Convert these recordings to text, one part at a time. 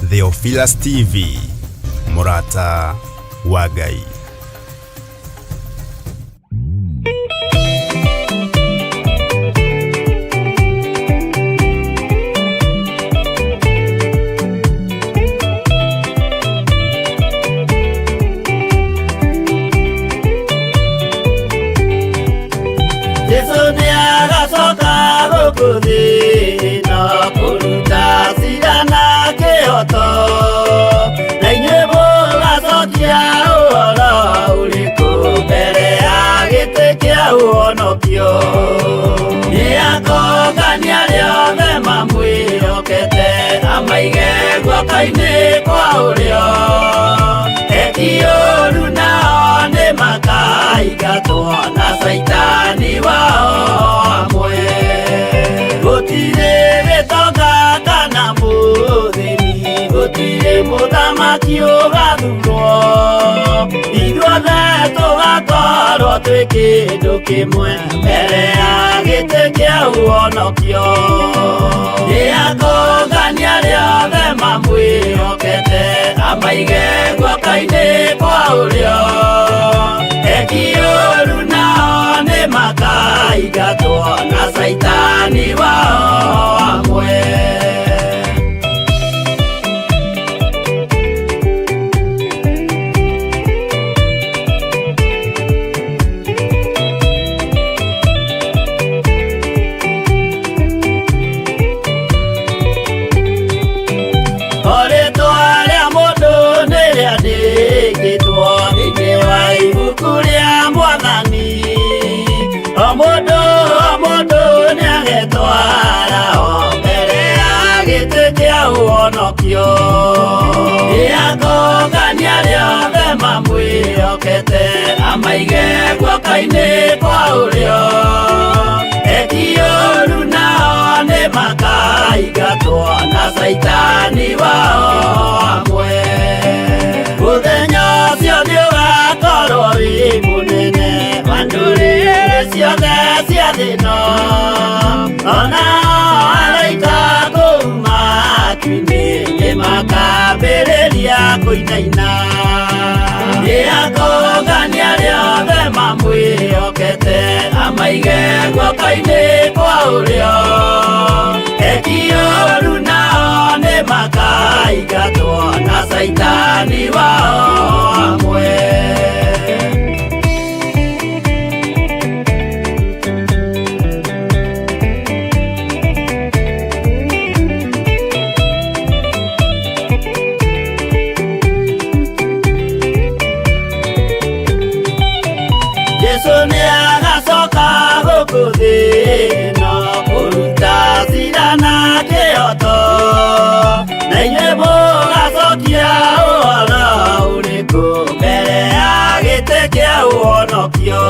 Theophilus TV, mũrata wa Ngai. Jesu nĩ agacoka gũkũ thĩ ĩno kũruta cira na kĩhoto, na inyuĩ mũgacokia ũhoro ũrĩkũ mbere ya gĩtĩ kĩa ũhonokio? Nĩ akongania arĩa othe mamwĩhokete, amaige guoko-inĩ kwa ũrĩo. Eki ũũru nao nĩ makaingatwo na caitani wao hamwe. Gũtirĩ gĩtonga kana mũthĩni, gũtirĩ mũthamaki ũgathurwo, ithuothe tũgakorwo twĩ kĩndũ kĩmwe mbere ya gĩtĩ kĩa ũhonokio. Nĩ akongania arĩa othe mamwĩhokete, amaige guoko-inĩ kwa ũrĩo. Eki ũũru nao nĩ makaingatwo na caitani wao hamwe. O rĩtwa rĩa mũndũ nĩ rĩandĩkĩtwo thĩinĩ wa ibuku rĩa Mwathani. O mũndũ o mũndũ nĩ agetwara o mbere ya gĩtĩ kĩa ũhonokio. Nĩ akongania arĩa othe mamwĩhokete, amaige guoko-inĩ kwa ũrĩo. Eki ũũru nao nĩ makaingatwo na caitani wao hamwe. Mũthenya ũcio nĩ ũgakorwo wĩ mũnene wa ndũrĩrĩ ciothe cia thĩ ĩno, ona araika kũu matu-inĩ nĩ makambĩrĩria kũinaina. Nĩ akongania arĩa othe mamwĩhokete, amaige guoko-inĩ kwa ũrĩo. Eki ũũru nao nĩ makaingatwo na caitani wao hamwe. Jesu nĩ agacoka gũkũ thĩ ĩno kũruta cira na kĩhoto, na inyuĩ mũgacokia ũhoro ũrĩkũ mbere ya gĩtĩ kĩa ũhonokio?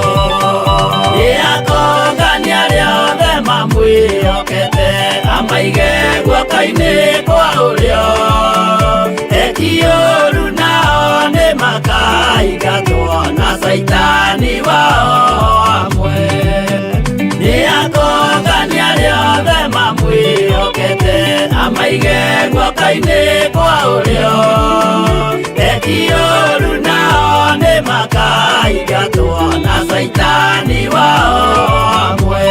Nĩ akongania arĩa othe mamwĩhokete, amaige guoko-inĩ kwa ũrĩo. Eki ũũru nao nĩ makaingatwo na caitani wao hamwe. Nĩ akongania arĩa othe mamwĩhokete, amaige guoko-inĩ kwa ũrĩo. Eki ũũru nao nĩ makaingatwo na caitani wao hamwe.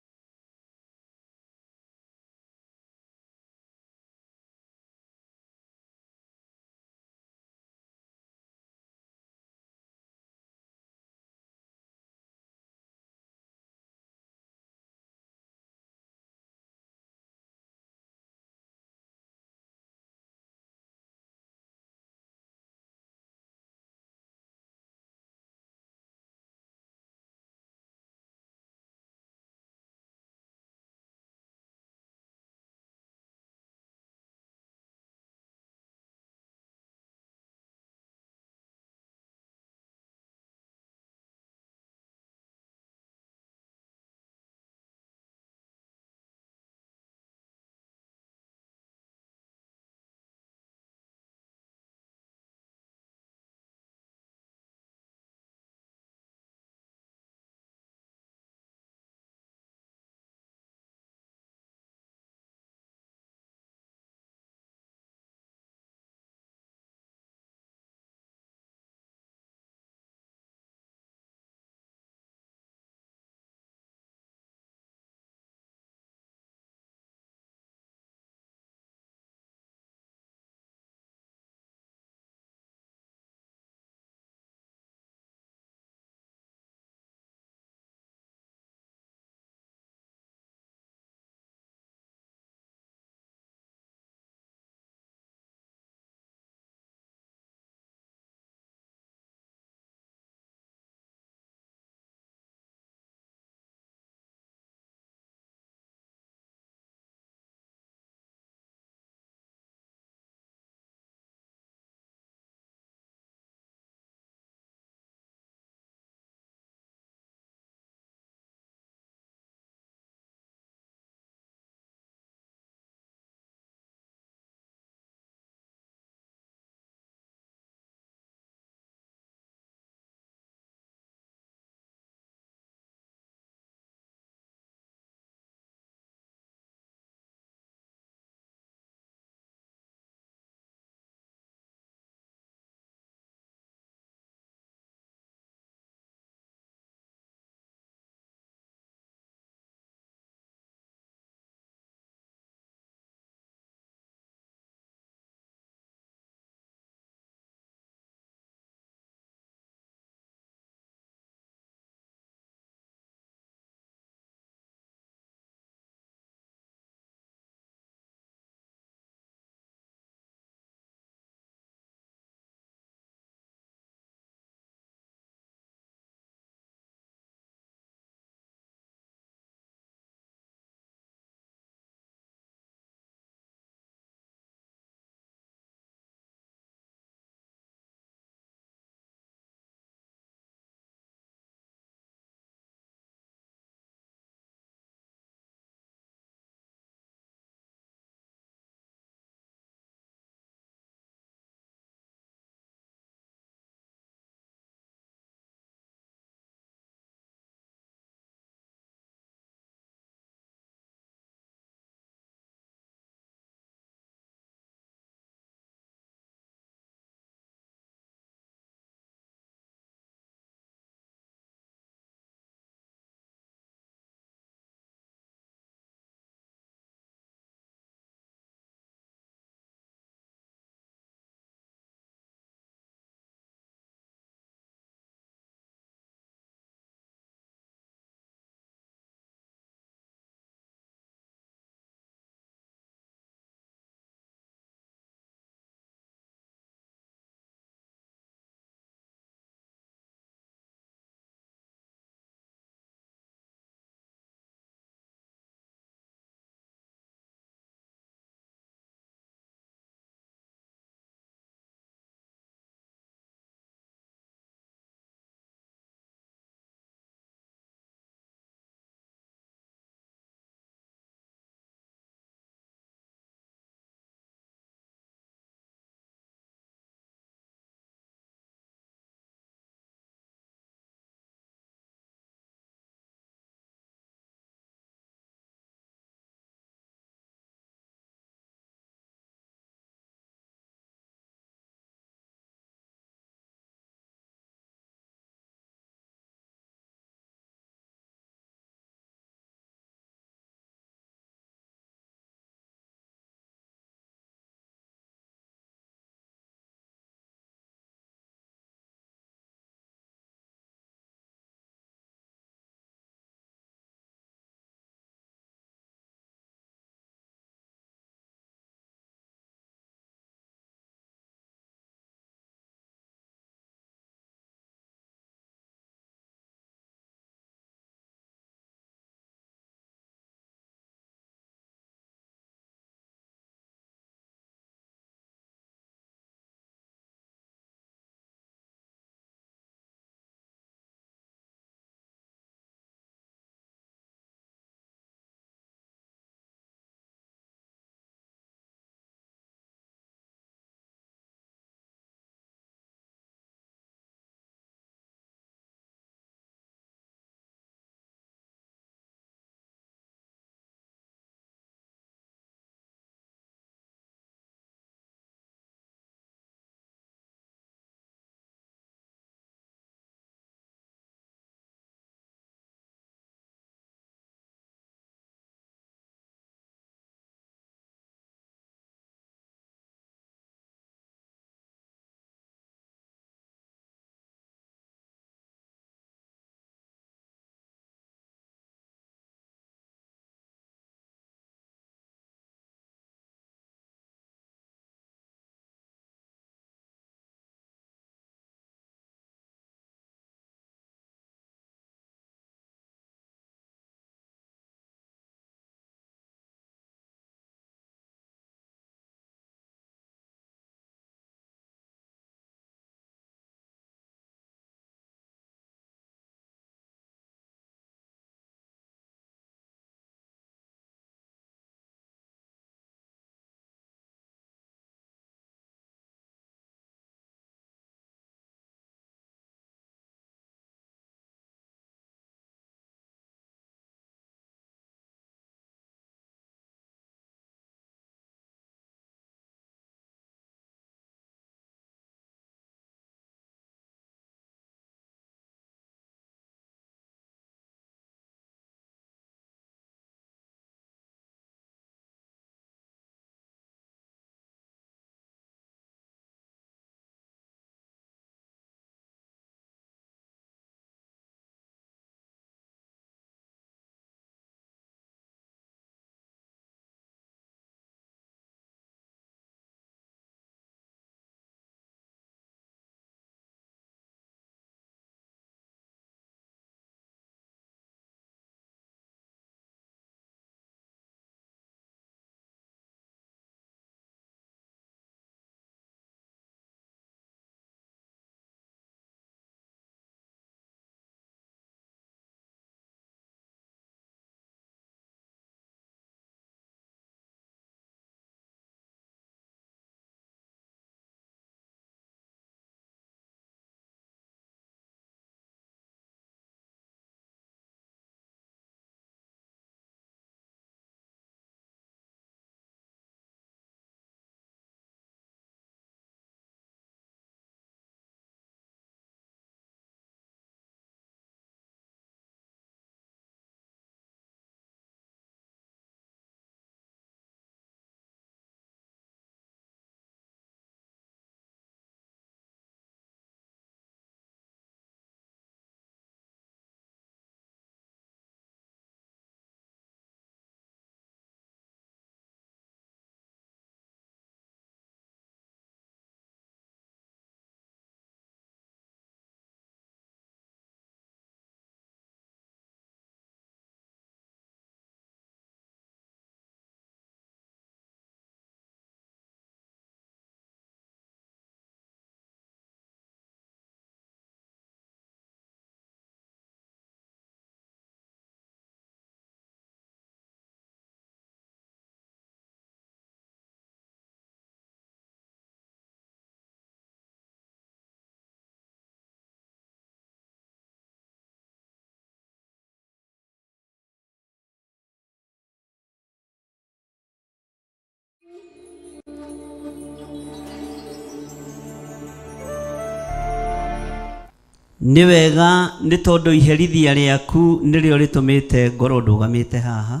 Nĩ wega nĩ tondũ iherithia rĩaku nĩrĩo rĩtũmĩte ngorwo ndũgamĩte haha,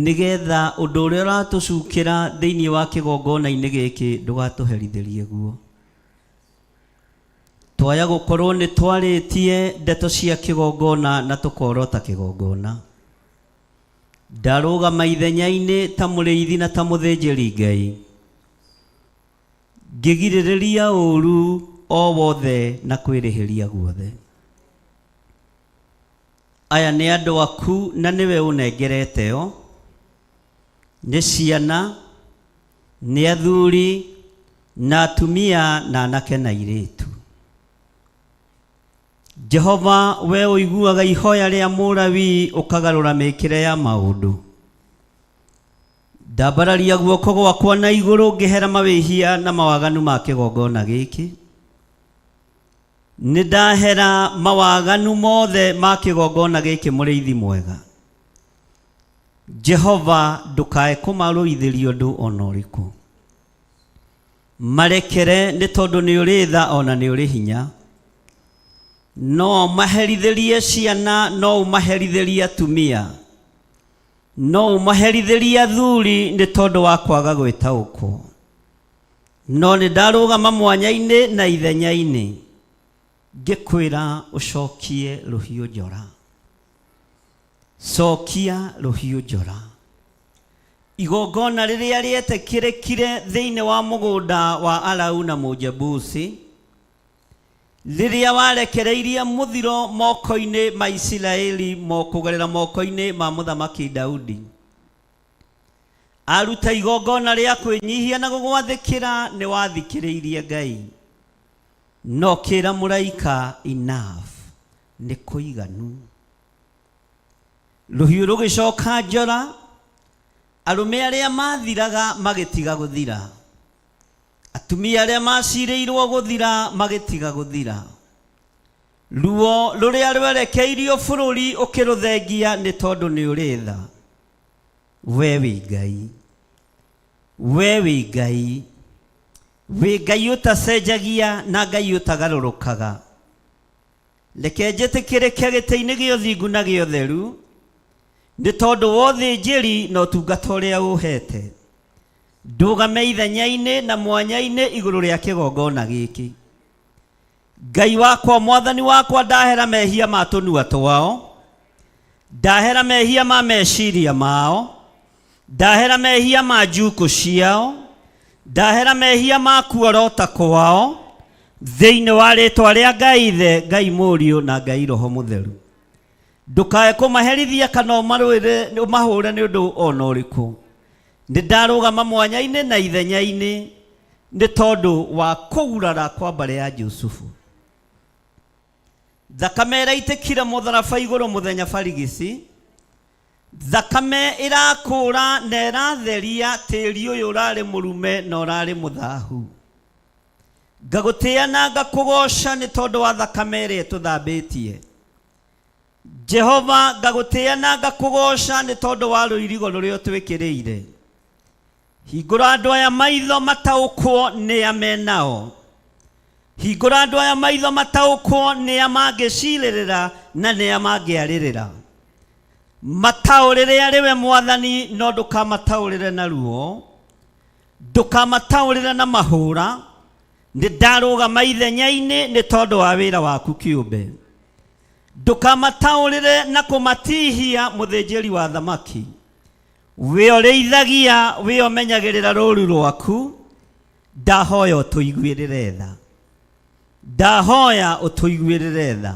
nĩgetha ũndũ ũrĩa ũratũcukĩra thĩinĩ wa kĩgongona-inĩ gĩkĩ ndũgatũherithĩrie guo. Twaya gũkorwo nĩ twarĩtie ndeto cia kĩgongona na tũkorota kĩgongona. Ndarũgama ithenya-inĩ ta mũrĩithi na ta mũthĩnjĩri Ngai, ngĩgirĩrĩria ũũru o wothe na kwĩrĩhĩria guothe. Aya nĩ andũ aku na nĩwe ũnengerete o, nĩ ciana, nĩ athuri, na atumia, na anake na airĩtu. Jehova, we ũiguaga ihoya rĩa Mũlawii ũkagarũra mĩkĩre ya maũndũ. Ndambararia guoko gwakwa na igũrũ ngĩhera mawĩhia na mawaganu ma kĩgongona gĩkĩ. Nĩ ndahera mawaganu mothe ma kĩgongona gĩkĩ, mũrĩithi mwega. Jehova, ndũkae kũmarũithĩria ũndũ ona ũrĩkũ. Marekere nĩ tondũ nĩ ũrĩ tha ona nĩ ũrĩ hinya. No ũmaherithĩrie ciana, no ũmaherithĩrie atumia, no ũmaherithĩrie athuri nĩ tondũ wa kwaga gwĩtaũkwo. No nĩ ndarũgama mwanya-inĩ na ithenya-inĩ ngĩkwĩra ũcokie rũhiũ njora. Cokia rũhiũ njora. Igongona rĩrĩa rĩetĩkĩrĩkire thĩinĩ wa mũgũnda wa Arauna Mũjebusi, rĩrĩa warekereirie mũthiro moko-inĩ ma Isiraeli kũgerera moko-inĩ ma Mũthamaki Daudi. Aruta igongona rĩa kwĩnyihia na gũgwathĩkĩra, nĩ wathikĩrĩirie Ngai. No kĩra mũraika enough, nĩ kũiganu. Rũhiũ rũgĩcoka njora, arũme arĩa mathiraga magĩtiga gũthira, atumia arĩa macirĩirwo gũthira magĩtiga gũthira. Ruo rũrĩa rwerekeirio bũrũri ũkĩrũthengia nĩ tondũ nĩ ũrĩ tha. We wĩ Ngai, we wĩ Ngai, wĩ Ngai ũtacenjagia na Ngai ũtagarũrũkaga. Reke njĩtĩkĩrĩke gĩtĩ-inĩ gĩa ũthingu na gĩa ũtheru, nĩ tondũ wa ũthĩnjĩri na ũtungata ũrĩa ũhete. Ndũgame ithenya-inĩ na mwanya-inĩ igũrũ rĩa kĩgongona gĩkĩ. Ngai wakwa, Mwathani wakwa, ndahera mehia ma tũnua twao, ndahera mehia ma meciria mao, ndahera mehia ma njukũ ciao, ndahera mehia ma kuorota kwao, thĩinĩ wa rĩtwa rĩa Ngai Ithe, Ngai Mũriũ na Ngai Roho Mũtheru. Ndũkae kũmaherithia kana ũmarũĩre, ũmahũre nĩ ũndũ ona ũrĩkũ. Nĩ ndarũgama mwanya-inĩ na ithenya-inĩ nĩ tondũ wa kũgurara kwa mbarĩ ya Jusufu. Thakame ĩraitĩkire mũtharaba igũrũ mũthenya barigici, thakame ĩrakũra na ĩratheria tĩri ũyũ ũrarĩ mũrume na ũrarĩ mũthahu. Ngagũtĩĩa na ngakũgooca nĩ tondũ wa thakame ĩrĩa ĩtũthambĩtie. Jehova, ngagũtĩĩa na ngakũgooca nĩ tondũ wa rũirigo rũrĩa ũtwĩkĩrĩire. Hingũra andũ aya maitho mataũkwo nĩa menao. Hingũra andũ aya maitho mataũkwo nĩa mangĩcirĩrĩra na nĩa mangĩarĩrĩra. Mataũrĩre arĩ we Mwathani, no ndũkamataũrĩre na ruo, ndũkamataũrĩre na mahũra. Nĩ ndarũgama ithenya-inĩ nĩ tondũ wa wĩra waku kĩũmbe. Ndũkamataũrĩre na kũmatihia, mũthĩnjĩri wa thamaki. We ũrĩithagia, we ũmenyagĩrĩra rũũru rwaku, ndahoya ũtũiguĩrĩre tha. Ndahoya ũtũiguĩrĩre tha.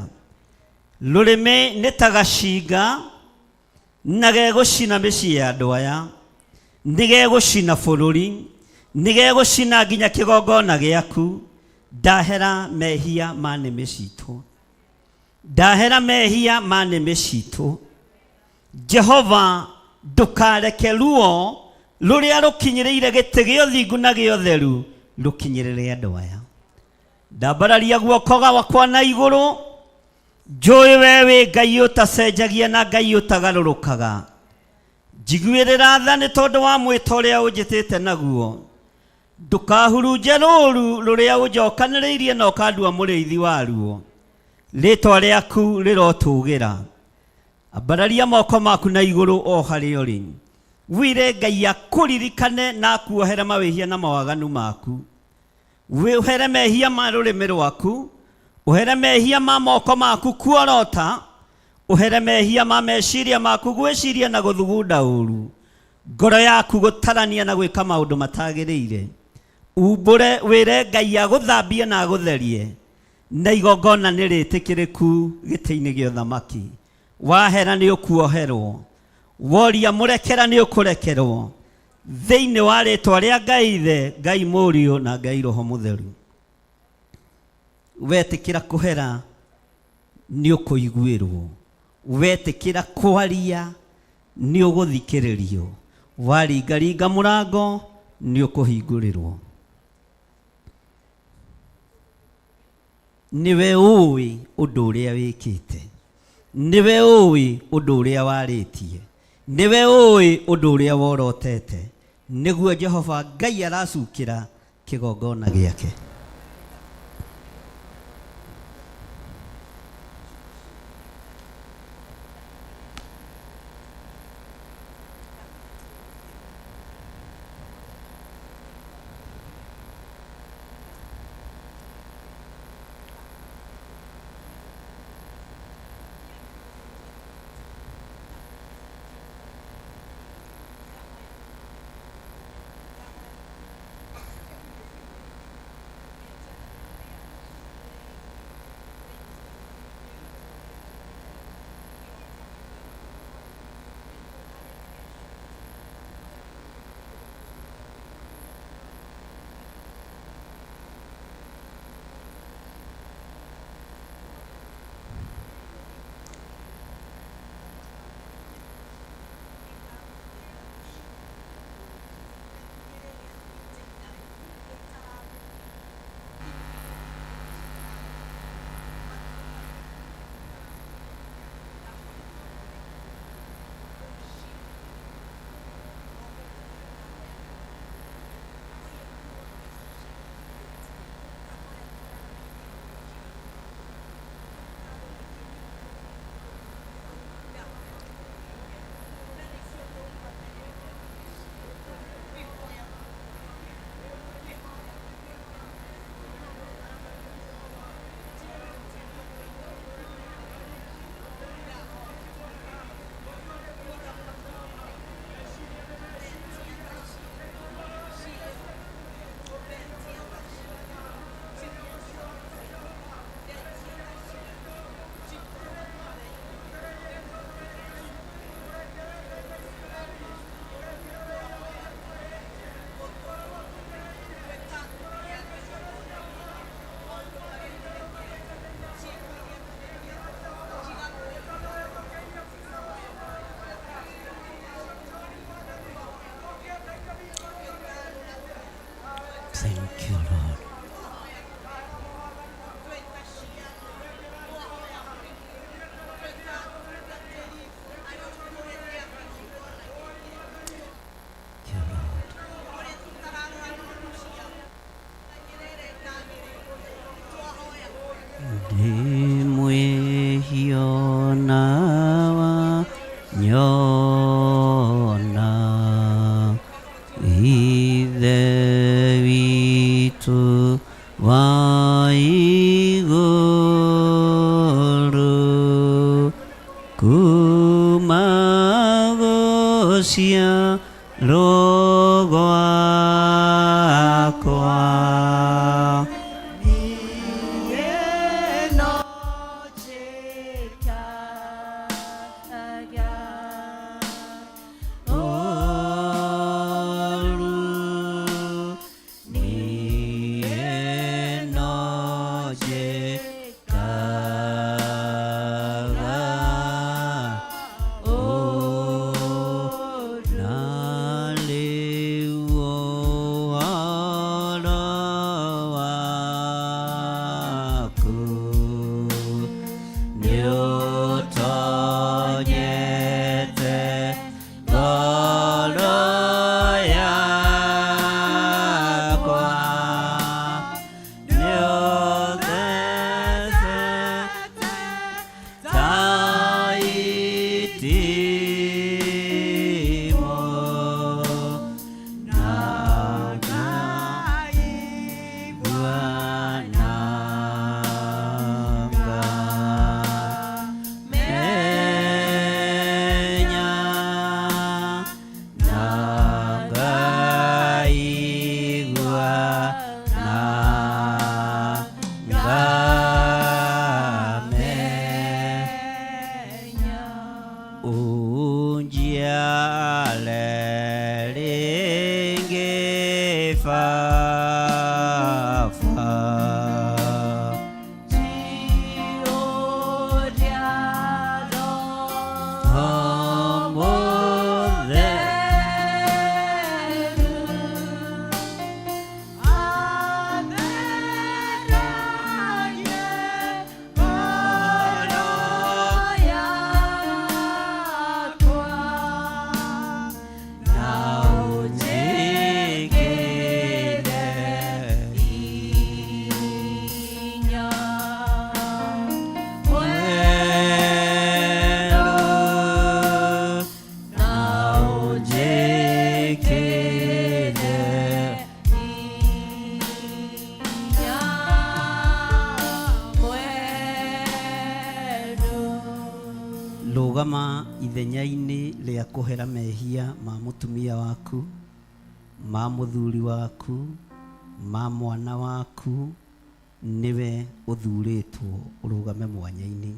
Rũrĩmĩ nĩ ta gacinga na gegũcina mĩciĩ ya andũ aya, nĩ gegũcina bũrũri, nĩ gegũcina nginya kĩgongona gĩaku. Ndahera mehia ma nĩmĩ citũ, ndahera mehia ma nĩmĩ citũ. Jehova, ndũkareke ruo rũrĩa rũkinyĩrĩire gĩtĩ gĩa ũthingu na gĩa ũtheru rũkinyĩrĩre andũ aya. Ndambararia guoko gwakwa na igũrũ, njũĩ we wĩ Ngai ũtacenjagia na Ngai ũtagarũrũkaga. Njiguĩrĩra tha nĩ tondũ wa mwĩto ũrĩa ũnjĩtĩte naguo. Ndũkahurunje rũũru rũrĩa ũnjokanĩrĩirie na ũkandua mũrĩithi waruo. Rĩĩtwa rĩaku rĩrotũgĩra. Ambararia moko maku na igũrũ o harĩa ũrĩ. Wĩre Ngai akũririkane na akuohere mawĩhia na mawaganu maku. Ũhere mehia ma rũrĩmĩ rwaku, ũhere mehia ma moko maku kuorota, ũhere mehia ma meciria maku gwĩciria na gũthugunda ũru, ngoro yaku gũtarania na gwĩka maũndũ matagĩrĩire. Umbũre wĩre Ngai agũthambie na agũtherie, na igongona nĩ rĩtĩkĩrĩku gĩtĩ-inĩ gĩa ũthamaki. Wahera nĩ ũkuoherwo, woria mũrekera nĩ ũkũrekerwo, thĩinĩ wa rĩtwa rĩa Ngai Ithe, Ngai Mũriũ na Ngai Roho Mũtheru. Wetĩkĩra kũhera nĩ ũkũiguĩrwo, wetĩkĩra kwaria nĩ ũgũthikĩrĩrio, waringaringa mũrango nĩ ũkũhingũrĩrwo. Nĩwe ũĩ ũndũ ũrĩa wĩkĩte, nĩwe ũĩ ũndũ ũrĩa warĩtie, nĩwe ũĩ ũndũ ũrĩa worotete, nĩguo Jehova Ngai aracukĩra kĩgongona gĩake. Thank you, Lord. Thank you, Lord. Ndĩ mwĩhia na wa nyona Ithe witũ wa igũrũ, kuma gũciarwo gwakwa. Niĩ no njĩkaga Ũũru, niĩ no njĩkaga ũũru. Na rĩu ũhoro Ithenya-inĩ rĩa kũhera mehia ma mũtumia waku, ma mũthuri waku, ma mwana waku, nĩwe ũthurĩtwo ũrũgame mwanya-inĩ.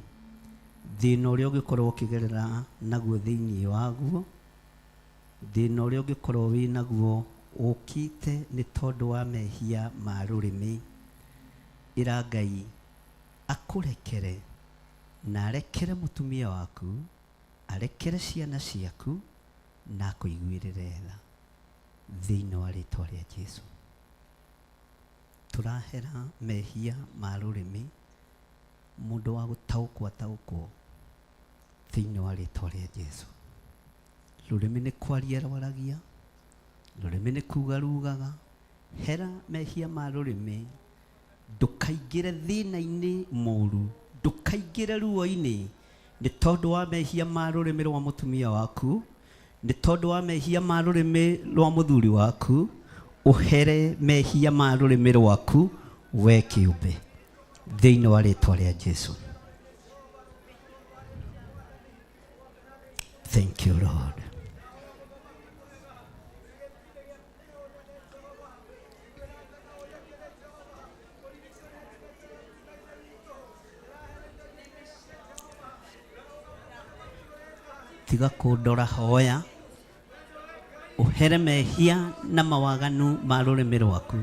Thĩna ũrĩa ũngĩkorwo ũkĩgerera naguo thĩinĩ waguo, thĩna ũrĩa ũngĩkorwo wĩ naguo ũkĩte nĩ tondũ wa mehia ma rũrĩmĩ, ĩra Ngai akũrekere na arekere mũtumia waku, arekere ciana ciaku na akũiguĩrĩre tha thĩinĩ wa rĩtwa rĩa Jesu. Tũrahera mehia ma rũrĩmĩ, mũndũ wa gũtaũkwo ataũkwo thĩinĩ wa rĩtwa rĩa Jesu. Rũrĩmĩ nĩ kwaria rwaragia, rũrĩmĩ nĩ kuga rugaga. Hera mehia ma rũrĩmĩ, ndũkaingĩre thĩna-inĩ mũru, ndũkaingĩre ruo-inĩ nĩ tondũ wa mehia ma rũrĩmĩ rwa mũtumia waku, nĩ tondũ wa mehia ma rũrĩmĩ rwa mũthuri waku. Ũhere mehia ma rũrĩmĩ rwaku we kĩũmbe thĩinĩ wa rĩtwa rĩa Jesu. Thank you, Lord. Tiga kũndora, hoya ũhere mehia na mawaganu ma rũrĩmĩ rwaku,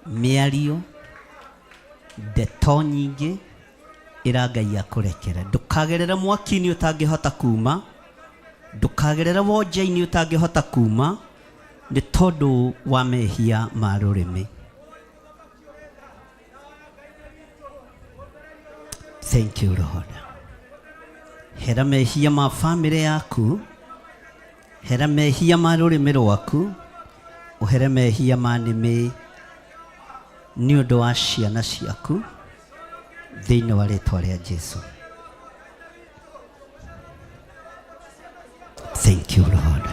mĩario, ndeto nyingĩ. Ĩra Ngai akũrekere. Ndũkagerere mwaki-inĩ ũtangĩhota kuma, ndũkagerere wonja-inĩ ũtangĩhota kuma nĩ tondũ wa mehia ma rũrĩmĩ. Thank you, Lord. Hera mehia ma famĩlĩ yaku, hera mehia ma rũrĩmĩ rwaku, ũhere mehia ma nĩmĩ nĩ ũndũ wa ciana ciaku thĩinĩ wa rĩtwa rĩa Jesu. Thank you, Lord.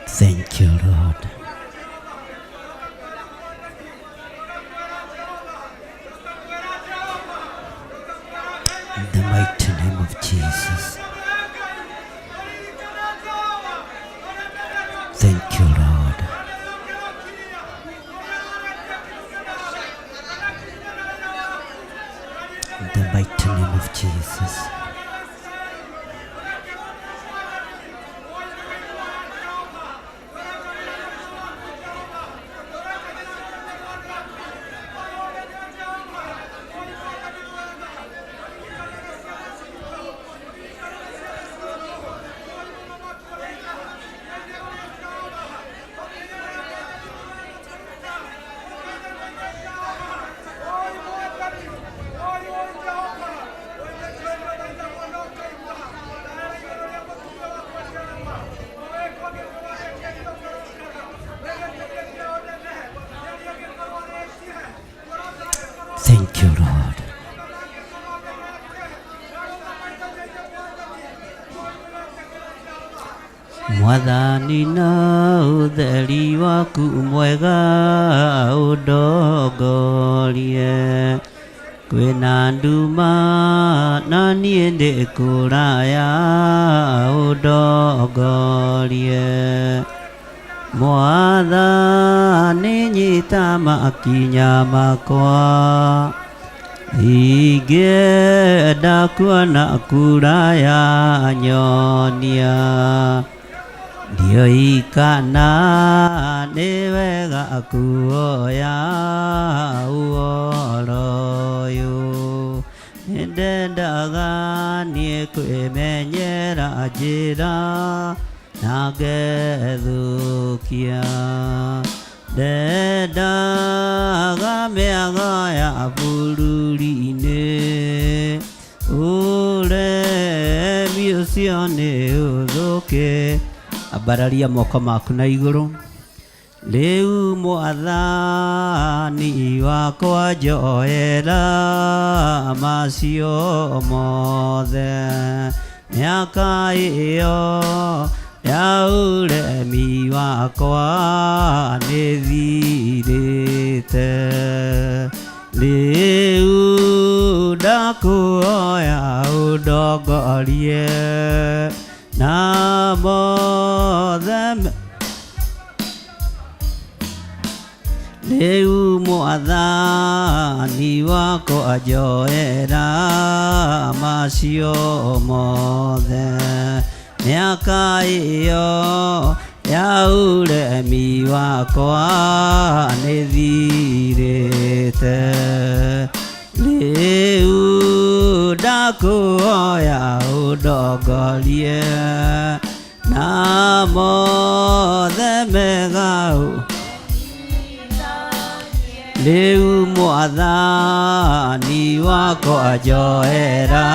Thank you, Lord. In the mighty name of Jesus. Thank you, Lord. In the mighty name of Jesus. Thank you, Lord. Mwathani, na ũtheri waku mwega ũndongorie. Kwĩna nduma na niĩ ndĩ kũraya, ũndongorie. Mwathani, nyita makinya makwa, ingĩenda kuona kuraya, nyonia. Ndiũĩ kana nĩ wega kuoya ũhoro ũyũ. Nĩndendaga niĩ kwĩmenyera njĩra na ngethũkia. Ndendaga mĩago ya bũrũri-inĩ, ũremi ũcio nĩ ũthũkĩte. Ambararia moko maku na igũrũ. Rĩu mwathani wakwa njoera macio mothe, mĩaka ĩyo ya ũremi wakwa nĩthirĩte. Rĩu ndakũhoya ũndongorie na mothe. Rĩu mwathani wakwa njoera macio mothe, mĩaka ĩyo ya ũremi wakwa nĩthirĩte. Rĩu ndakũhoya ũndongorie na mothe mega. Rĩu mwathani wakwa njoera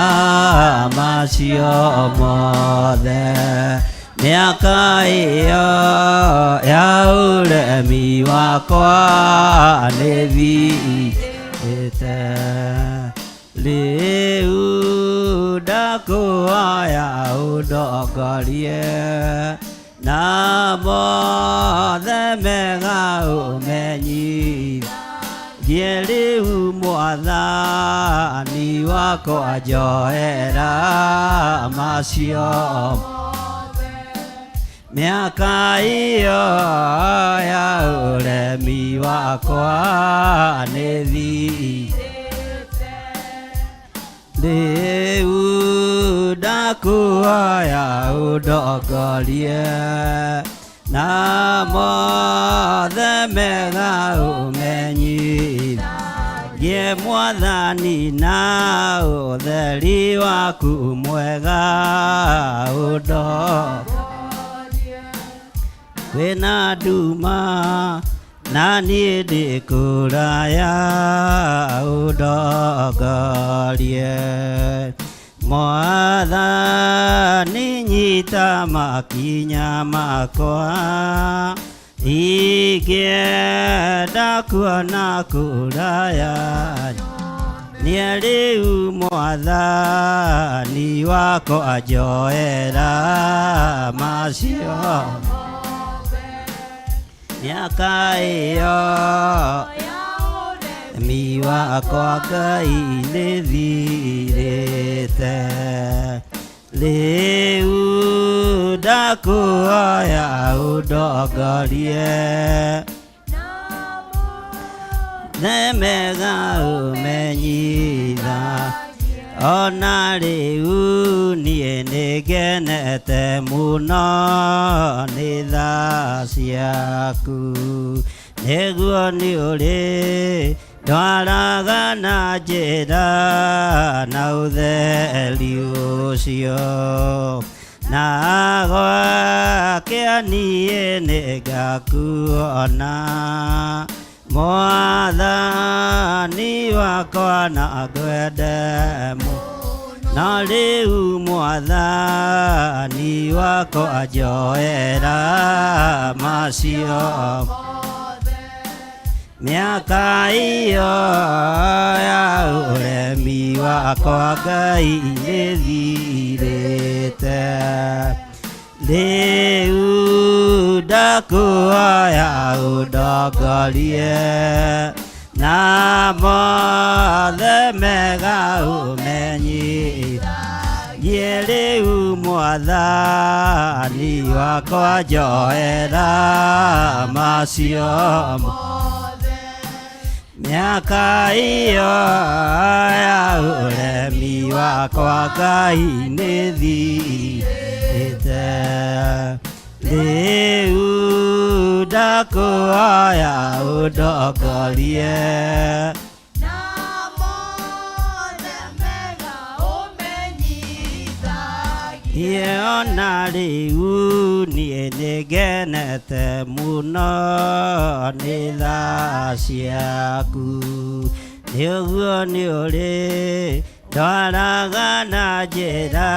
macio mothe, mĩaka ĩyo ya ũremi wakwa nĩthirĩte. Rĩu ndakũhoya ũndongorie na mothe mega ũmenyithie. Rĩu mwathani wakwa njoera macio, mĩaka ĩyo ya ũremi wakwa nĩthirĩte. Rĩu ndakũhoya ũndongorie na mothe mega ũmenyithie, mwathani, na ũtheri waku mwega ũndo kwĩna nduma na niĩ ndĩ kũraya, ũndongorie. Mwathani, nyita makinya makwa, ingĩenda kuona kũraya. Niĩ rĩu mwathani wakwa njoera macio, mĩaka ĩyo mi wakwa Ngai nĩthirĩte. Rĩu ndakũhoya ũndongorie themega ũmenyitha. Ona rĩu niĩ nĩngenete mũno nĩ tha ciaku, nĩguo nĩ ũrĩ ndwaraga na njĩra na ũtheri ũcio, na gwakĩa niĩ nĩngakuona, mwathani wakwa, na ngwende. Na rĩu mwathani wakwa njoera macio, mĩaka ĩyo ya ũremi wakwa Ngai nĩthirĩte. Rĩu ndakũhoya ũndongorie na mothe mega ũmenyithie. Rĩu mwathani wakwa njoera macio, mĩaka ĩyo ya ũremi wakwa Ngai nĩthirĩte. Rĩu ndakũhoya ũndongorie. Na mothe mega ũmenyithagie. Niĩ ona rĩu niĩ nĩngenete mũno nĩ tha ciaku, nĩ ũguo nĩ ũrĩ. Ndwaraga na njĩra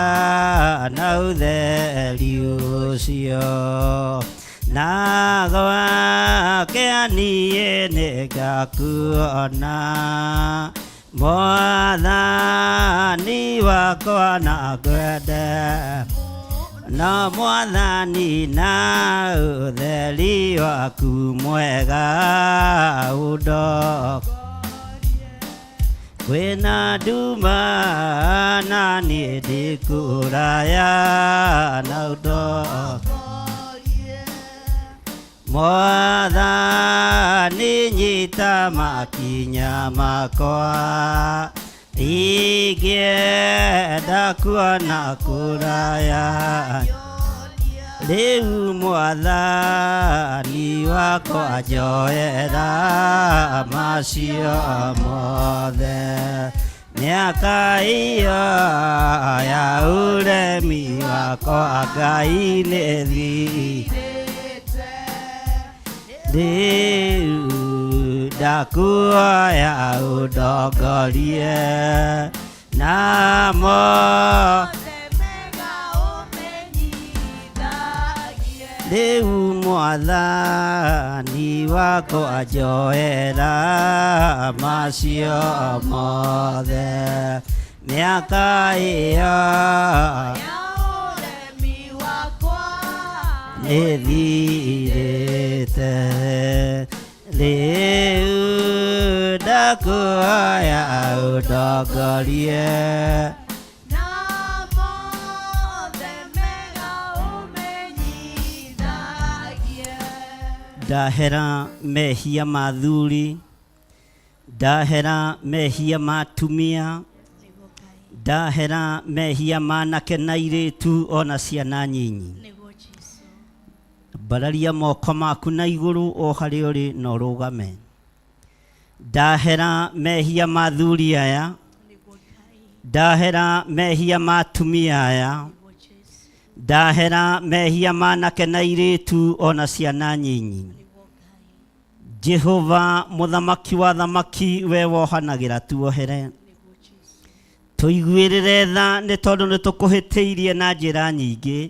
na ũtheri ũcio na gwake niĩ nĩngakuona mwathani wakwa na ngwende no mwathani na ũtheri waku mwega ũndo kwĩna nduma na niĩ ndĩ kũraya na ũndo mwathani nyita makinya makwa ingĩenda kuona kũraya rĩu mwathani wakwa njoera macio mothe mĩaka ĩyo ya ũremi wakwa Ngai nĩ thirĩte rĩu ndakuoya ũndongorie namo rĩu mwathani wakwa njoera macio mothe mĩaka ĩyo nĩthirĩte rĩu ndakuoya ũndongorie ndahera mehia ma thuri ndahera mehia ma atumia ndahera mehia ma anake na airĩtu ona ciana nyinyi mbararia moko maku na igũrũ o harĩa ũrĩ na ũrũgame ndahera mehia ma thuri aya ndahera mehia ma atumia aya ndahera mehia ma anake na airĩtu ona ciana nyinyi Jehova mũthamaki wa thamaki we wohanagĩra tuohere tũiguĩrĩre tha nĩ tondũ nĩ tũkũhĩtĩirie na njĩra nyingĩ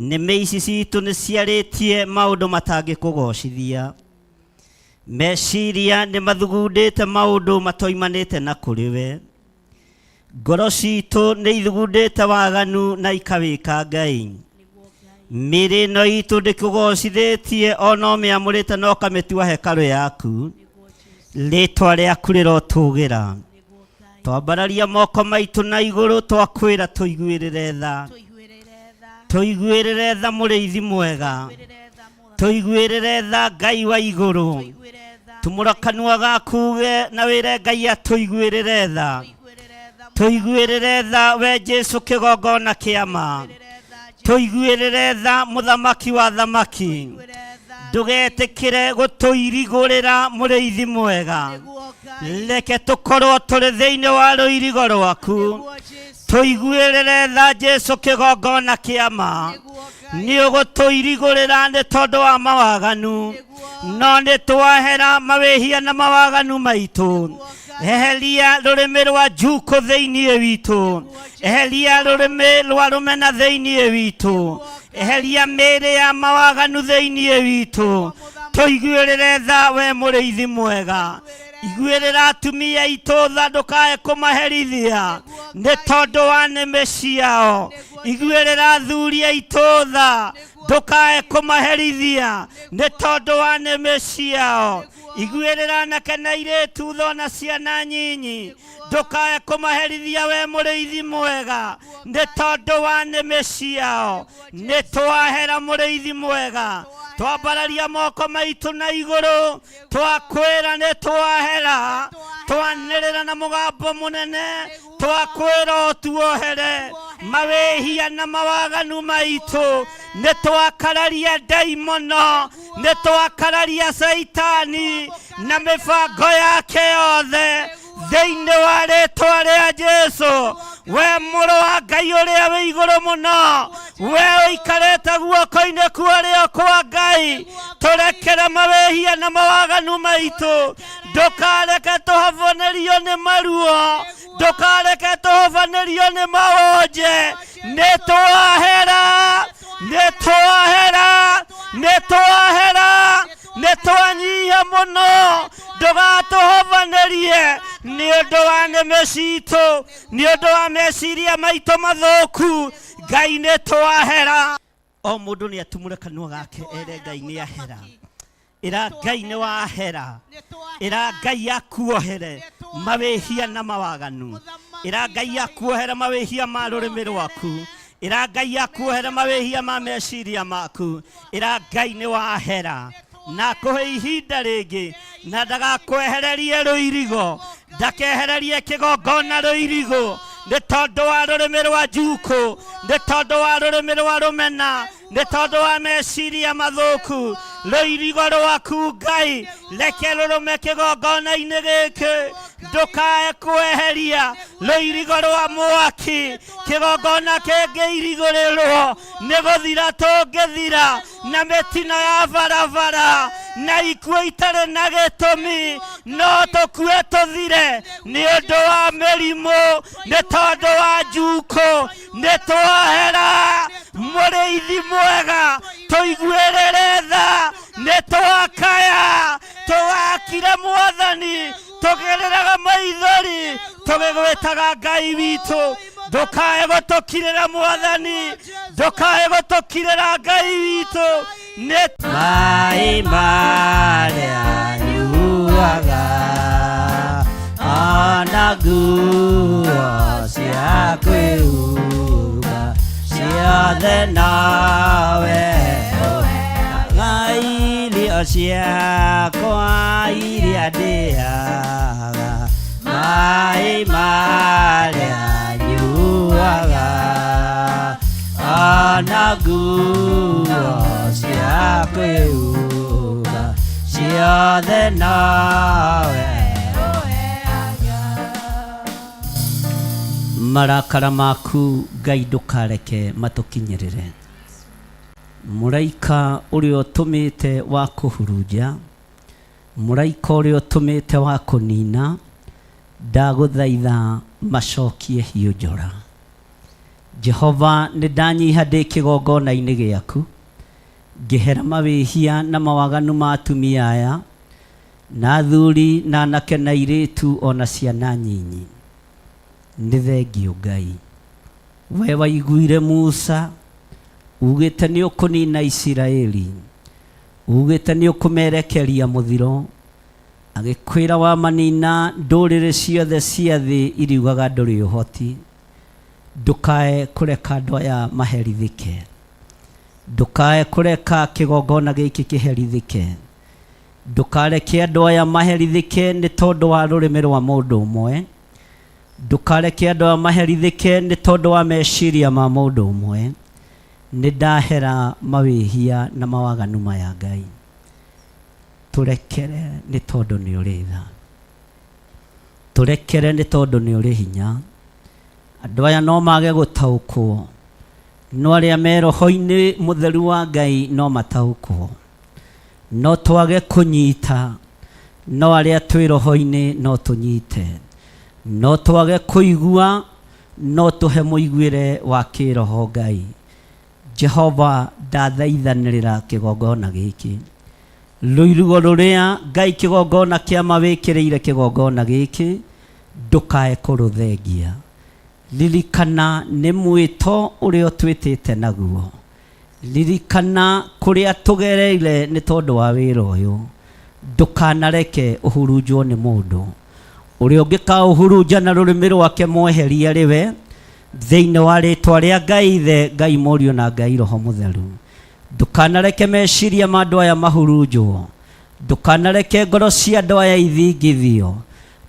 nĩmĩ ici citũ nĩ ciarĩtie maũndũ matangĩkũgocithia meciria nĩ mathugundĩte maũndũ matoimanĩte na kũrĩ we ngoro citũ nĩ ithugundĩte waganu na ikawĩka Ngai mĩĩrĩ ĩno itũ ndĩkũgocithĩtie ona ũmĩamũrĩte na ũkamĩtua hekarũ yaku rĩtwa rĩaku rĩrotũgĩra twambararia moko maitũ na igũrũ twakwĩra tũiguĩrĩre tha tũiguĩrĩre tha mũrĩithi mwega tũiguĩrĩre tha Ngai wa igũrũ tumũra kanua gaku uge na wĩre Ngai atũiguĩrĩre tha tũiguĩrĩre tha we Jesũ kĩgongona kĩa ma tũiguĩrĩre tha mũthamaki wa thamaki ndũgetĩkĩre gũtũirigũrĩra mũrĩithi mwega reke tũkorwo tũrĩ thĩinĩ wa rũirigo rwaku tũiguĩrĩre tha Jesũ kĩgongona kĩa ma nĩ ũgũtũirigũrĩra nĩ tondũ wa mawaganu no nĩ twahera mawĩhia na mawaganu maitũ eheria rũrĩmĩ rwa njukũ thĩinĩ witũ eheria rũrĩmĩ rwa rũmena thĩinĩ witũ eheria mĩĩrĩ ya mawaganu thĩinĩ witũ tũiguĩrĩre tha we mũrĩithi mwega iguĩrĩra atumia aitũ tha ndũkae kũmaherithia nĩ tondũ wa nĩmĩ ciao iguĩrĩra athuri aitũ tha ndũkae kũmaherithia nĩ tondũ wa nĩmĩ ciao iguĩrĩra anake na airĩtu tha ona ciana nyinyi ndũkae kũmaherithia we mũrĩithi mwega nĩ tondũ wa nĩmĩ ciao nĩ twahera mũrĩithi mwega twambararia moko maitũ na igũrũ twakwĩra nĩ twahera twanĩrĩra na mũgambo mũnene twakwĩra ũtuohere mawĩhia na mawaganu maitũ nĩ twakararia ndaimono nĩ twakararia caitani na mĩbango yake yothe Thĩinĩ wa rĩtwa rĩa Jesu, we mũrũ wa Ngai ũrĩa wĩ igũrũ mũno, we ũikarĩte guoko-inĩ kwa ũrĩo kwa Ngai, tũrekere mawĩhia na mawaganu maitũ. Ndũkareke tũhobanĩrio nĩ maruo, ndũkareke tũhobanĩrio nĩ mawonje. Nĩ twahera, nĩ twahera, nĩ twahera, nĩ twanyiha mũno. Ndũgatũhobanĩrie nĩ ũndũ wa nĩmĩ citũ, nĩ ũndũ wa meciria maitũ mathũku. Ngai, nĩ twahera. O mũndũ nĩ atumũre kanua gake ere Ngai nĩ ahera. Ĩra Ngai nĩ wahera. Ĩra Ngai akuohere mawĩhia na mawaganu. Ĩra Ngai akuohere mawĩhia ma rũrĩmĩ rwaku. Ĩra Ngai akuohere mawĩhia ma meciria maku. Ĩra Ngai nĩ wahera na akũhe ihinda rĩngĩ, na ndagakwehererie rũirigo, ndakehererie kĩgongona rũirigo, nĩ tondũ wa rũrĩmĩ rwa njukũ, nĩ tondũ wa rũrĩmĩ rwa rũmena, nĩ tondũ wa meciria mathũku. Rũirigo rwaku Ngai reke rũrũme kĩgongona-inĩ gĩkĩ. Ndũkae kweheria rũirigo rwa mwaki. Kĩgongona kĩngĩirigũrĩrwo nĩ gũthira tũngĩthira na mĩtino ya barabara na ikuũ itarĩ na gĩtũmi. No tũkue tũthire nĩ ũndũ wa mĩrimũ, nĩ tondũ wa njukũ. Nĩ twahera. Mũrĩithi mwega, tũiguĩrĩre tha. Nĩ twakaya, tũgakire Mwathani, tũgĩrĩraga maithori tũgĩgwĩtaga Ngai witũ. Ndũkae gũtũkirĩra Mwathani, ndũkae gũtũkirĩra Ngai witũ. Nĩ maĩ marĩa nyuaga, ona nguo cia kwĩhumba, ciothe nawe irio ciakwa iria ndĩaga, maĩ marĩa nyuaga, ona nguo cia kwĩhumba, ciothe nawe. Marakara maku Ngai ndũkareke matũkinyĩrĩre. Mũraika ũrĩa ũtũmĩte wa kũhurunja, mũraika ũrĩa ũtũmĩte wa kũnina, ndagũthaitha macokie hiũ njora. Jehova, nĩ ndanyiha ndĩ kĩgongona-inĩ gĩaku, ngĩhera mawĩhia na mawaganu ma atumia aya na athuri na anake na airĩtu ona ciana nyinyi. Nĩ thengio Ngai, we waiguire Musa ugĩte nĩ ũkũnina Isiraeli, ugĩte nĩ ũkũmerekeria mũthiro, agĩkwĩra wamanina ndũrĩrĩ ciothe cia thĩ iriugaga ndũrĩ ũhoti. Ndũkae kũreka andũ aya maherithĩke, ndũkae kũreka kĩgongona gĩkĩ kĩherithĩke, ndũkareke andũ aya maherithĩke nĩ tondũ wa rũrĩmĩ rwa mũndũ ũmwe, ndũkareke andũ aya maherithĩke nĩ tondũ wa meciria ma mũndũ ũmwe. Nĩ ndahera mawĩhia na mawaganu maya. Ngai, tũrekere nĩ tondũ nĩ ũrĩ tha, tũrekere nĩ tondũ nĩ ũrĩ hinya. Andũ aya no mage gũtaũkwo, no arĩa me roho-inĩ mũtheru wa Ngai no mataũkwo. No twage kũnyita, no arĩa twĩ roho-inĩ no tũnyite. No twage kũigua, no tũhe mũiguĩre wa kĩroho. Ngai Jehova, ndathaithanĩrĩra kĩgongona gĩkĩ, rũirigo rũrĩa Ngai kĩgongona kĩama wĩkĩrĩire kĩgongona gĩkĩ, ndũkae kũrũthengia. Ririkana nĩ mwĩto ũrĩa ũtwĩtĩte naguo. Ririkana kũrĩa tũgereire nĩ tondũ wa wĩra ũyũ. Ndũkanareke ũhurunjwo nĩ mũndũ ũrĩa ũngĩkaũhurunja na rũrĩmĩ rwake, mweherie rĩwe, thĩinĩ wa rĩtwa rĩa Ngai Ithe, Ngai Mũriũ na Ngai Roho Mũtheru. Ndũkanareke meciria ma andũ aya mahurunjwo, ndũkanareke ngoro cia andũ aya ithingithio,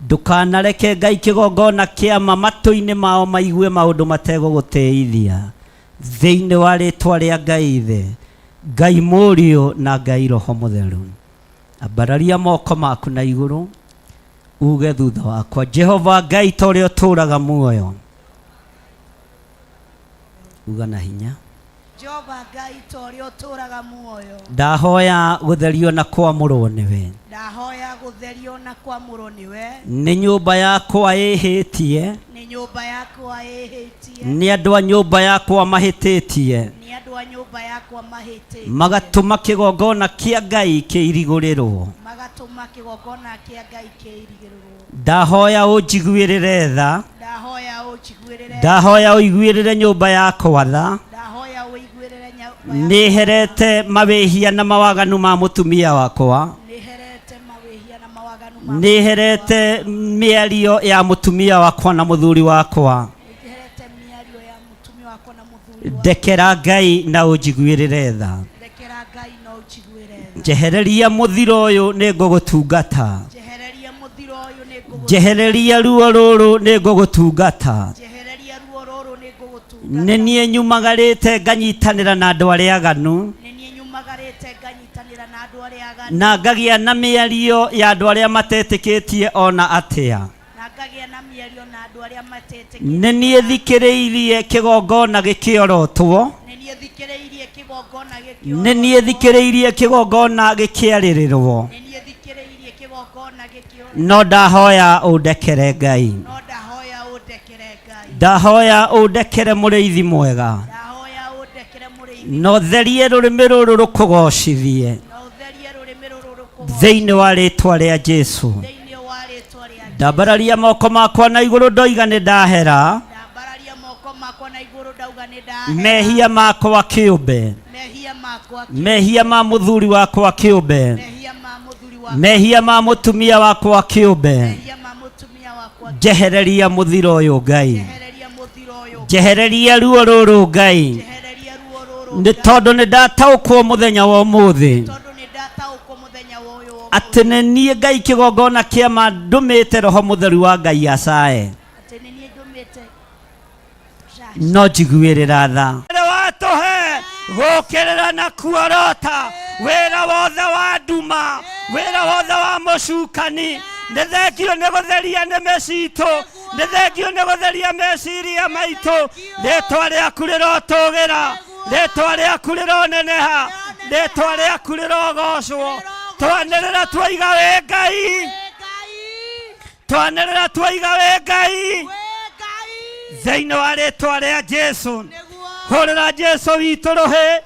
ndũkanareke Ngai kĩgongona kĩama matũ-inĩ mao maigue maũndũ mategũgũtĩithia, thĩinĩ wa rĩtwa rĩa Ngai Ithe, Ngai Mũriũ na Ngai Roho Mũtheru. Ambararia moko maku na igũrũ. Uge thutha wakwa, Jehova Ngai ta ũrĩa ũtũũraga muoyo. Uga na hinya. Jehova Ngai ta ũrĩa ũtũũraga muoyo. Ndahoya gũtherio na kwamũrwo nĩwe. Ndahoya gũtherio na kwamũrwo nĩwe. Nĩ nyũmba yakwa ĩhĩtie. Nĩ nyũmba yakwa ĩhĩtie. Nĩ andũ a nyũmba yakwa mahĩtĩtie. Nĩ andũ a nyũmba yakwa mahĩtĩtie. Magatũma kĩgongona kĩa Ngai kĩirigũrĩrwo. Magatũma kĩgongona kĩa Ngai kĩirigĩrĩrwo. Ndahoya ũnjiguĩrĩre tha. Ndahoya ũnjiguĩrĩre. Ndahoya ũiguĩrĩre nyũmba yakwa tha. Ndahoya ũiguĩrĩre nyũmba yakwa. Nĩherete mawĩhia na mawaganu ma mũtumia wakwa. Nĩherete mawĩhia na mawaganu ma Nĩherete mĩario ya mũtumia wakwa na mũthuri wakwa. Nĩherete mĩario ya mũtumia wakwa na mũthuri wakwa. Ndekera Ngai na ũnjiguĩrĩre tha. Ndekera Ngai na ũnjiguĩre tha. Njehereria mũthiro ũyũ nĩngũgũtungata. Njehereria mũthiro ũyũ nĩngũgũtungata. Njehereria ruo rũrũ nĩngũgũtungata. Njehereria ruo rũrũ nĩngũgũtungata. Nĩ niĩ nyumagarĩte nganyitanĩra na andũ arĩa aganu. Nĩ niĩ nyumagarĩte nganyitanĩra na andũ arĩa aganu. Na ngagĩa na mĩario ya andũ arĩa matetĩkĩtie ona atĩa. Na ngagĩa na mĩario na andũ arĩa matetĩkĩtie. Nĩ niĩ thikĩrĩirie kĩgongona gĩkĩorotwo. Nĩ niĩ thikĩrĩirie kĩgongona gĩkĩorotwo. Nĩ niĩ thikĩrĩirie kĩgongona gĩkĩarĩrĩrwo. Nĩ niĩ thikĩrĩirie kĩgongona gĩkĩorotwo. No ndahoya ũndekere Ngai. No ndahoya ũndekere Ngai. Ndahoya ũndekere mũrĩithi mwega. Ndahoya ũndekere mũrĩithi. Na ũtherie rũrĩmĩ rũrũ rũkũgocithie. Na ũtherie rũrĩmĩ rũrũ rũkũgocithie. Thĩinĩ wa rĩtwa rĩa Jesu. Thĩinĩ wa rĩtwa rĩa Jesu. Ndambararia moko makwa na igũrũ ndoiga nĩ ndahera. Ndambararia moko makwa na igũrũ ndauga nĩ ndahera. Mehia makwa kĩũmbe. Mehia makwa Mehia ma mũthuri wakwa kĩũmbe. Mehia ma mũthuri wakwa. Mehia ma mũtumia wakwa kĩũmbe. Mehia ma mũtumia wakwa. Njehereria mũthiro ũyũ Ngai. Njehereria mũthiro ũyũ. Njehereria ruo rũrũ Ngai. Njehereria ruo rũrũ. Nĩ tondũ nĩ ndataũkwo mũthenya wa ũmũthĩ. Tondũ nĩ ndataũkwo mũthenya wa ũyũ wa Atĩ nĩ niĩ Ngai kĩgongona kĩa ma ndũmĩte roho mũtheru wa Ngai acae. Atĩ nĩ niĩ ndũmĩte. No njiguĩrĩra tha. Watũhe gũkĩrĩra na kuorota wĩra wothe wa nduma, wĩra wothe wa mũcukani. Nĩ thengio nĩ gũtheria nĩmĩ citũ, nĩ thengio nĩ gũtheria meciria maitũ. Rĩtwa rĩaku rĩrotũgĩra, rĩtwa rĩaku rĩroneneha, rĩtwa rĩaku rĩrogocwo. Twanĩrĩra twoiga wĩ Ngai, twanĩrĩra twoiga wĩ Ngai thĩinĩ wa rĩtwa rĩa Jesu. Hũrĩra Jesu witũ rũhĩ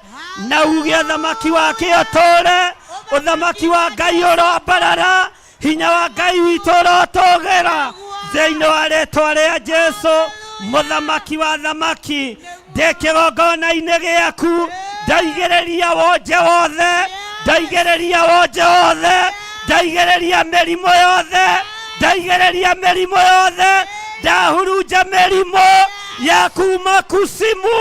na uge ũthamaki wake ũtũũre, ũthamaki wa Ngai ũroambarara, hinya wa Ngai witũ ũrotũgĩra thĩinĩ wa rĩtwa rĩa Jesu. Mũthamaki wa thamaki, ndĩ kĩgongona-inĩ gĩaku, ndaigĩrĩria wonje wothe, ndaigĩrĩria wonje wothe, ndaigĩrĩria mĩrimũ yothe, ndaigĩrĩria mĩrimũ yothe, ndahurunja mĩrimũ ya kuma kusimu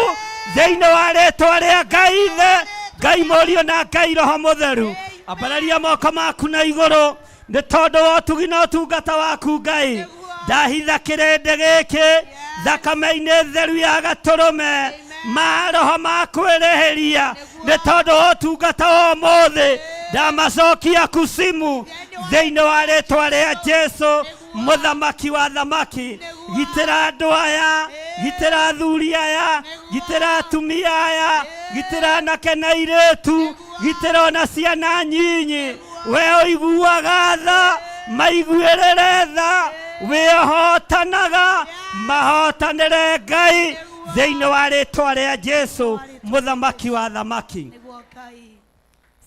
thĩinĩ wa rĩtwa rĩa Ngai Ithe, Ngai Mũriũ na Ngai Roho Mũtheru. Ambararia moko maku na igũrũ nĩ tondũ wa ũtugi na ũtungata waku Ngai. Ndahitha kĩrĩndĩ gĩkĩ thakame-inĩ theru ya gatũrũme maroho ma kwĩrĩhĩria nĩ tondũ wa ũtungata wa ũmũthĩ. Ndamacokia kusimu thĩinĩ wa rĩtwa rĩa Jesu mũthamaki wa thamaki. Gitĩra andũ aya, gitĩra athuri aya, gitĩra atumia aya, gitĩra anake na airĩtu, gitĩra ona ciana nyinyi. We ũiguaga tha, maiguĩrĩre tha, wĩhotanaga, mahotanĩre Ngai thĩinĩ wa rĩtwa rĩa Jesu mũthamaki wa thamaki.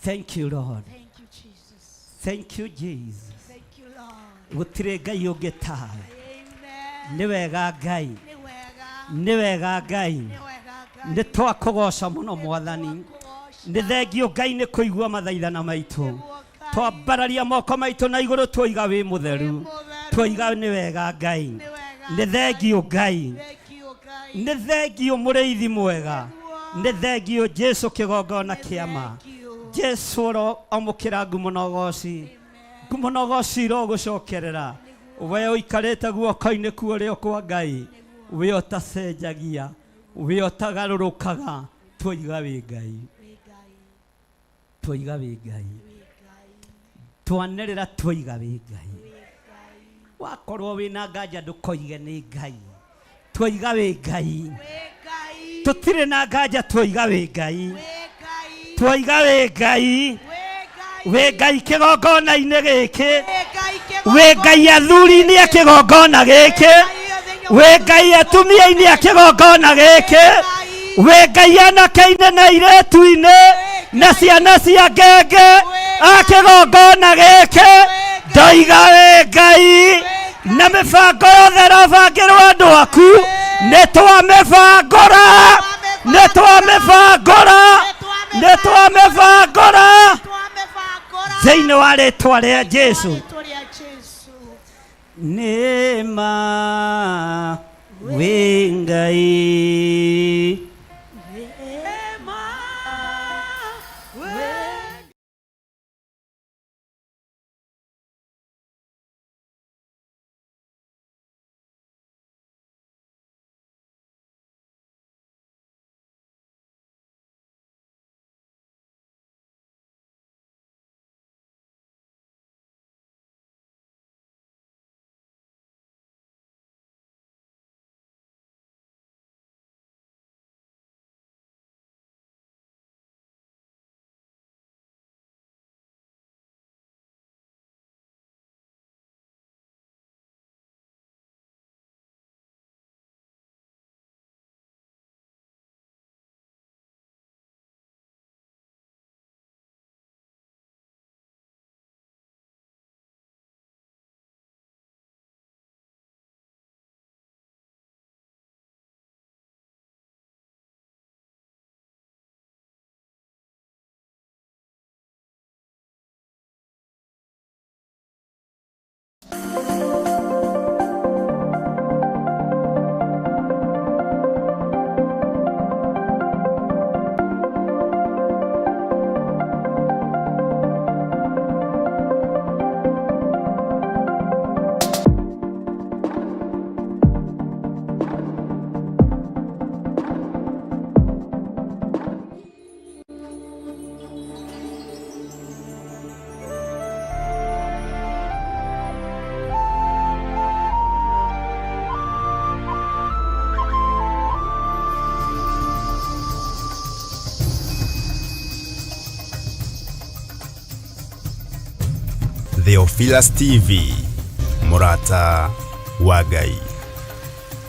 Thank you Lord. Thank you Jesus. Thank you Jesus. Thank you Lord. Gũtirĩ Ngai ũngĩ tawe. Amen. Nĩ wega Ngai, Nĩ wega. nĩ wega Ngai, Nĩ wega Ngai. nĩ twakũgoca mũno Mwathani. Nĩ thengio Ngai nĩ kũigua mathaithana maitũ. Twambararia moko maitũ na igũrũ twoiga wĩ mũtheru, twoiga nĩ wega Ngai, nĩ thengio Ngai, nĩ thengio mũrĩithi mwega, nĩ thengio Jesu kĩgongona kĩa ma. Jesu ũro amũkĩra ngumo na ũgoci, ngumo na ũgoci irogũcokerera. We ũikarĩte guoko-inĩ kwa ũrĩo kwa Ngai, we ũtacenjagia, we ũtagarũrũkaga, twoiga wĩ Ngai, twoiga wĩ Ngai, twanĩrĩra twoiga wĩ Ngai. Wakorwo wĩna nganja ndũkoige nĩ Ngai. Twoiga wĩ Ngai. Wĩ Ngai. Tũtirĩ na nganja twoiga wĩ Ngai. Wĩ Ngai. Twoiga wĩ Ngai. Wĩ Ngai. Wĩ Ngai kĩgongona-inĩ gĩkĩ. Wĩ Ngai kĩgongona. Wĩ Ngai athuri-inĩ a kĩgongona gĩkĩ. Wĩ Ngai atumia-inĩ a kĩgongona gĩkĩ. Wĩ Ngai anake-inĩ na airĩtu-inĩ na ciana cia ngenge a kĩgongona gĩkĩ. Ndoiga wĩ Ngai na mĩbango yothe ĩrabangĩrwo andũ aku nĩ twamĩbangũra, nĩ twamĩbangũra, nĩ twamĩbangũra Twamĩbangũra. thĩinĩ wa rĩtwa rĩa Jesu. Rĩtwa rĩa Jesu. Nĩ ma wĩ Ngai. Theophilus TV, Murata wa Ngai.